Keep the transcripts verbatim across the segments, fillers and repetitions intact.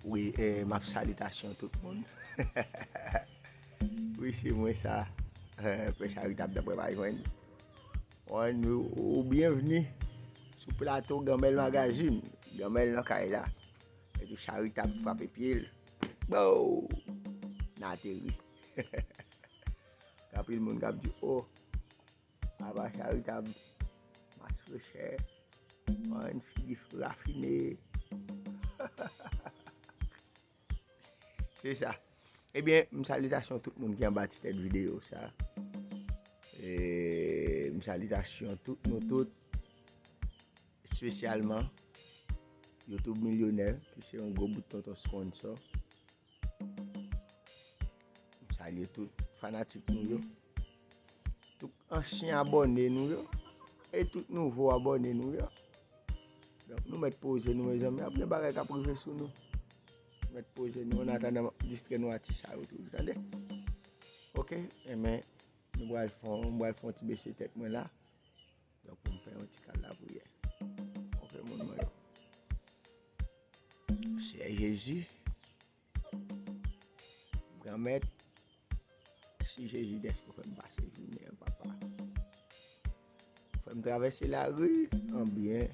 Wi, eh, m ap salitasyon tout moun. Wi, se mwen sa. Eh, Pè Charitab, daprè pa jwenn. Wan, ou, ou byenvni sou plato Ganmèl Magazine. Ganmèl nan kay la. Epi Charitab frape pye l. Bow! N ateri. Gen anpil moun k ap di, "Oh, apa Charitab, mas rechè, yon figi rafine." Se sa. Ebyen, m salitasyon tout moun ki anba ti tèt videyo sa. E, m salitasyon tout nou tout, espesyalman YouTube Milyonè, ki se yon gwo bout tonton sponsor. M salye tout fanatik nou yo, tout ansyen abòne nou yo, e tout nouvo abòne nou yo. Donk, nou mèt poze nou, mezanmi, ap gen bagay k ap rive sou nou. Nou mèt poze nou, an atandan, distrè nou a ti sa yo tou, tande? Oke, enben, nou pral fè, m pral fè yon ti bese tèt mwen la. Donk, pou m fè yon ti kal lapriyè. Oke, moun mwen yo. Seyè Jezi, Granmèt, si Jezi dèske w fè m pase jounen an, papa. Fè m travèse lari an byen.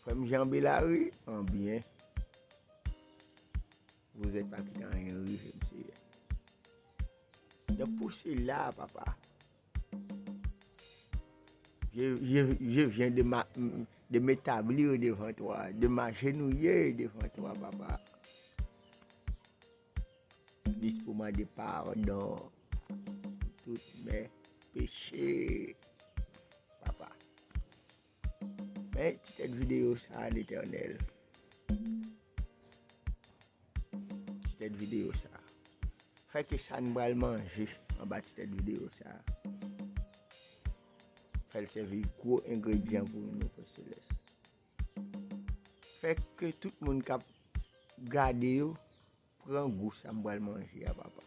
Fè m janbe lari an byen. Vous êtes pas quitté anyen rive m, Seyè. Donk, pou sila, papa, je, je, je viens de ma, de m'établir devant toi, de m'agenouiller devant toi, papa. Dis pou mande padon pou tout mè peche, papa. Men ti tèt videyo sa, Letènèl. Ti tèt videyo sa. Fè ke sa n pral manje anba ti tèt videyo sa, fè l sèvi gwo engredyan pou nou, Pè Selès. Fè ke tout moun k ap gade yo pran gou sa m pral manje a, papa.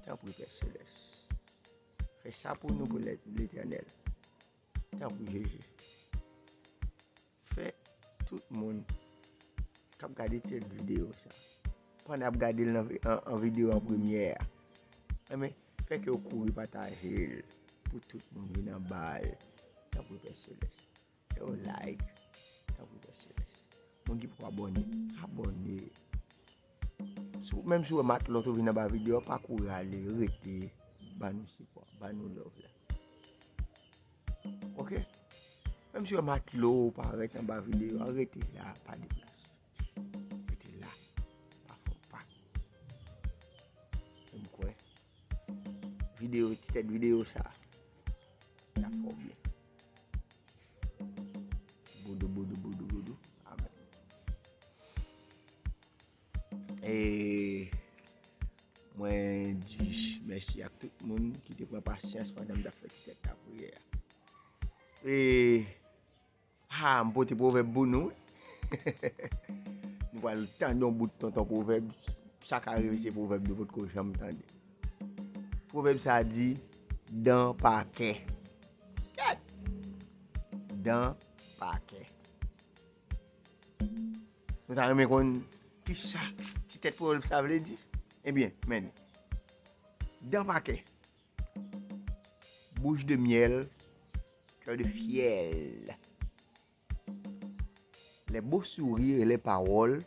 Tanpri, Pè Selès. Fè sa pou nou, pou Lè-, Letènèl. Tanpri, Jezi. Fè tout moun k ap gade ti videyo sa, pandan y ap gade l nan vi-, an, an videyo an premyè a, enben, fè ke yo kouri pataje l pou tout moun vin anba l. Tanpri, Pè Selès. Fè yo like. Tanpri, Pè Selès. Moun ki poko abòne, abòne. Si w, menm si w wè matlòt ou vin anba videyo a, pa kouri ale, rete, ba nou sipò, ba nou love la. Oke? Menm si w wè matlòt ou parèt anba videyo a, rete la, pa deplase. Rete la, pa fè w pa. E m kwè videyo, ti tèt videyo sa, y ap fè w byen. Boudou, boudou, boudou, boudou. Amèn. E mwen di mèsi ak tout moun ki te pran pasyans pandan m t ap fè ti tèt lapriyè a. E, a, m pote pwovèb pou nou, wi. Nou pral tande yon bout tonton pwovèb. Sa ka rive se pwovèb nou potko janm tande. Pwovèb sa di, dan pa kè. Gad! Dan pa kè. Nou ta renmen konn kisa ti tèt pwovèb sa vle di? Ebyen, men li. Dan pa kè. Bouche de miel, cœur de fiel. Les beaux sourires et les paroles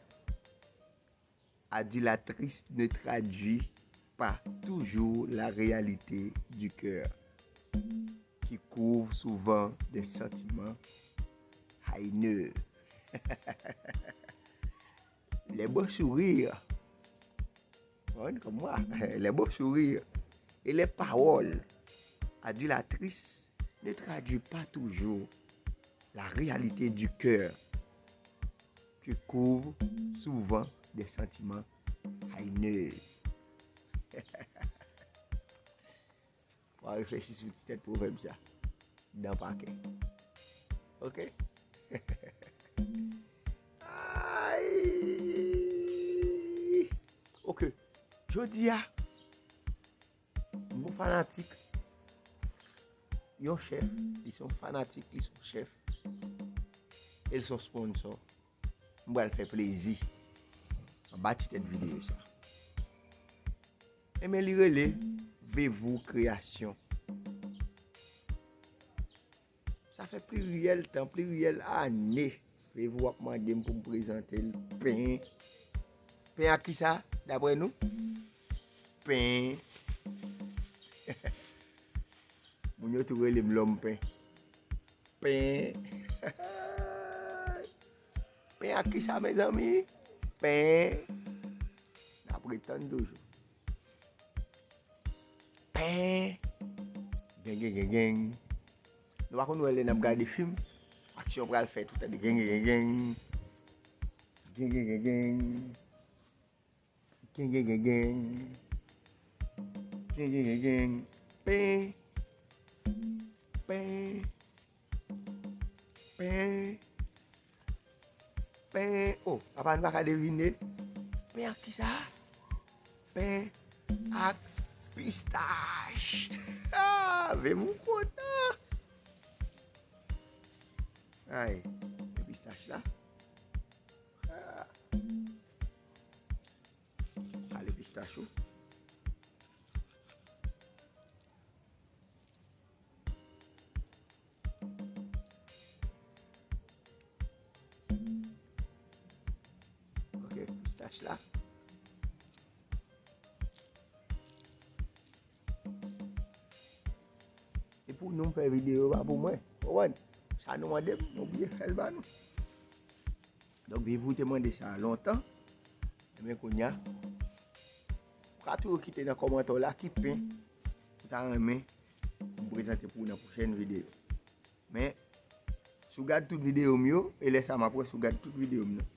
adulatrices ne traduisent pas toujours la réalité du cœur, qui couvre souvent des sentiments haineux. Les beaux sourires, hein, comme moi, les beaux sourires et les paroles adulatrices ne traduisent pas toujours la réalité du cœur, qui couvre souvent des sentiments haineux. W a reflechi sou ti tèt pwovèb sa. Dan pa kè. Oke? Ay! Oke. Jodi a, m gon fanatik. Yon chèf, li se yon fanatik, li se yon chèf. E l se yon sponsor. M pral fè plezi anba ti tèt videyo sa. Enben, li rele Vevou Kreyasyon. Sa fè pliryèl tan, pliryèl ane, Vevou ap mande m pou m prezante l pen. Pen ak kisa, daprè nou? Pen. Moun yo tou rele m lòm pen. Pen. Pen ak kisa, mezanmi? Pen. N ap ret tann toujou. Pen. Geng, geng, geng, geng. Nou pa konn wè lè n ap gade fim, aksyon pral fèt, ou tande geng, geng, geng, geng. Geng, geng, geng, geng. Geng, geng, geng, geng. Geng, geng, geng, geng. Pen. Pen. Pen. Pen. Oh, papa, nou pa ka devine. Pen ak kisa? Pen ak pistach. Ah, Vevou kontan. Ay, men pistach la. Ah. Kale pistach ou. Ok, pistach la. E pou nou fè videyo pa pou mwen. Ou konprann? Sa nou mande m, m obliye fè l ba nou. Donk, Vevou te mande sa lontan. Ebyen, kounye a, ou ka toujou kite nan kòmantè w la ki pen ou ta renmen m prezante pou ou nan pwochèn videyo. Men, si w gad tout videyo m yo, e lè sa m ap wè si w gad tout videyo m nan.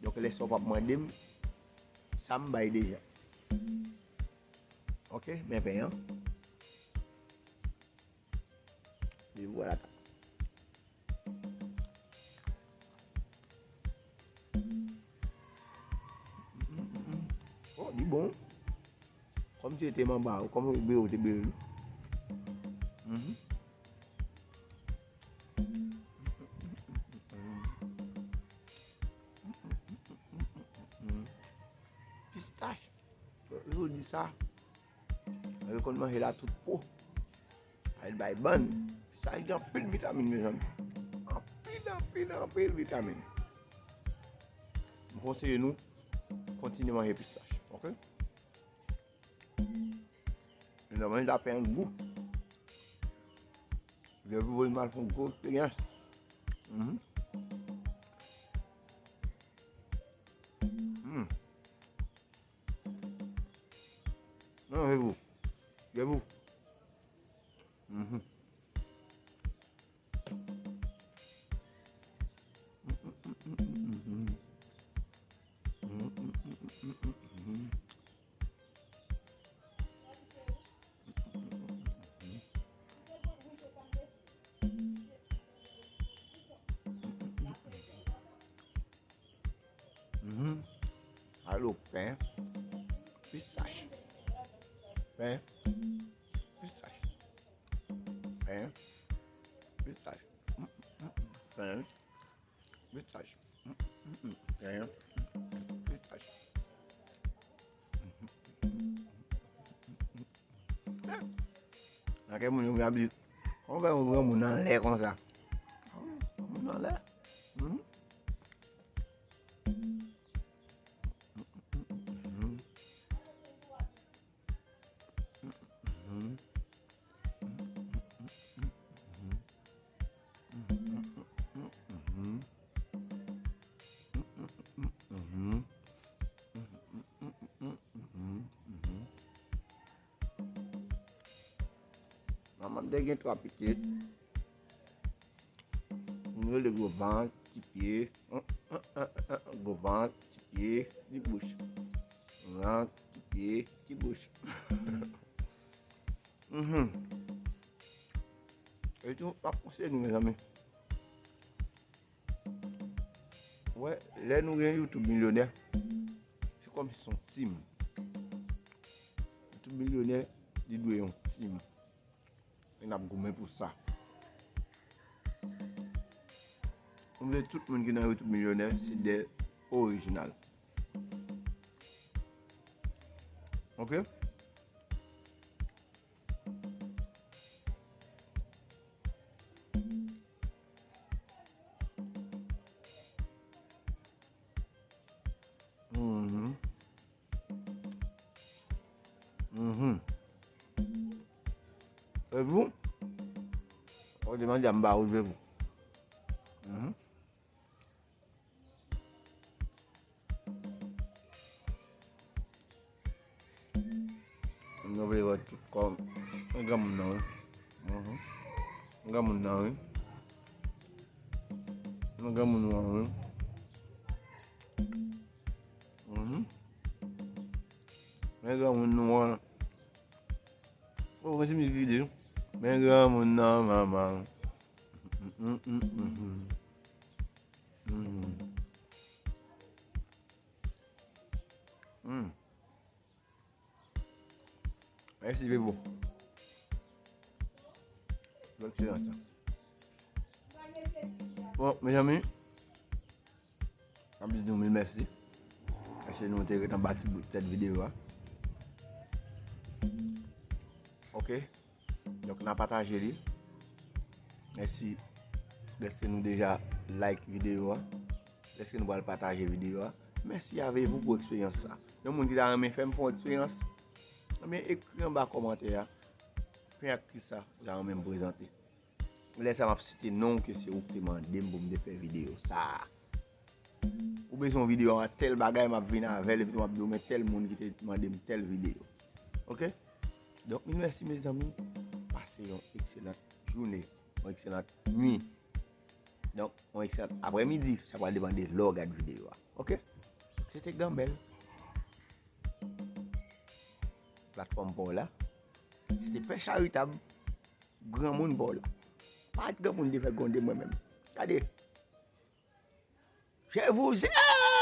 Donk, lè sa w p ap mande m, sa m bay deja. Ok, men pen an. E vwala ta. Oh, li bon. Kòmsi te manba, kòm bere ou te bere li. Mhm. Pistach. Jodi sa, yo konn manje la tout po. Al bay bann. Pistach gen anpil vitamin, mezanmi. Anpil, anpil, anpil vitamin. M konseye nou kontinye manje pistach, ok? Mezanmi, sa pen an gou. Vevou voye m al fè yon gwo eksperyans. Mhm. Mm. Non, Vevou. Vevou. Mhm. Mhm. Alo, pen, pistach. Pen, pistach. Pen, pistach. Mm, mm, mm, mm. Pen, pistach. Mm, mm, mm, mm. Pen, pistach. Nan kè moun yo vle ap di, kòman fè yon granmoun anlè konsa? Granmoun anlè? Hmm? Manman m te gen twa pitit. Youn rele Gwo Vant, Ti Pye. Gwo Vant, Ti Pye, Ti Bouch. Vant, Ti Pye, Ti Bouch. Mhm. E tou, m ap konseye nou, mezanmi. Wè, lè nou gen YouTube milyonè, se kòmsi se yon team. YouTube milyonè, li dwe yon team. E n ap goumen pou sa. M vle tout moun ki nan YouTube milyonè, se de orijinal. Ok? Mhm. Mhm. E vou? Ou te mande a m ba ou, e vou? Mhm. Nou vle wè tout kò. Mwen granmoun nan, wi. Mhm. Mwen granmoun nan, wi. Mwen granmoun nan, wi. Mhm. Men granmoun nou an. Oh, mwen se mizik ki di. Men granmoun nan, manman. Mm, mm, mm, mm. Mm. Mm. Mèsi, Bebo. Lòt se yon tan. Bon, mezanmi, m ap di nou mil mèsi. Paske nou te ret anba ti bout tèt videyo a. Ok. Donk, n a pataje li. Mèsi dèske nou deja like videyo a. Dèske nou pral pataje videyo a. Mèsi avè vou pou eksperyans sa. Yon moun ki ta renmen fè m fè yon eksperyans, ebyen, ekri anba kòmantè a. Pen ak kisa ou ta renmen m prezante. Lè sa m ap site non w ke se ou ki te mande m pou m te fè videyo sa. Ou bezwen yon videyo a tèl bagay, m ap vin avè l, epi tou m ap di w men tèl moun ki te mande m tèl videyo. Ok? Donk, mil mèsi, mezanmi. Pase yon ekselan jounen, yon ekselan nuit. Donk, yon ekselan aprèmidi, sa pral depann de lè w gad videyo a. Ok? Se te Granmèl. Platfòm pa w la. Se te Pè Charitab. Granmoun pa w la. Pa t granmoun te fè gonde mwen menm. Gade. Je vous aime!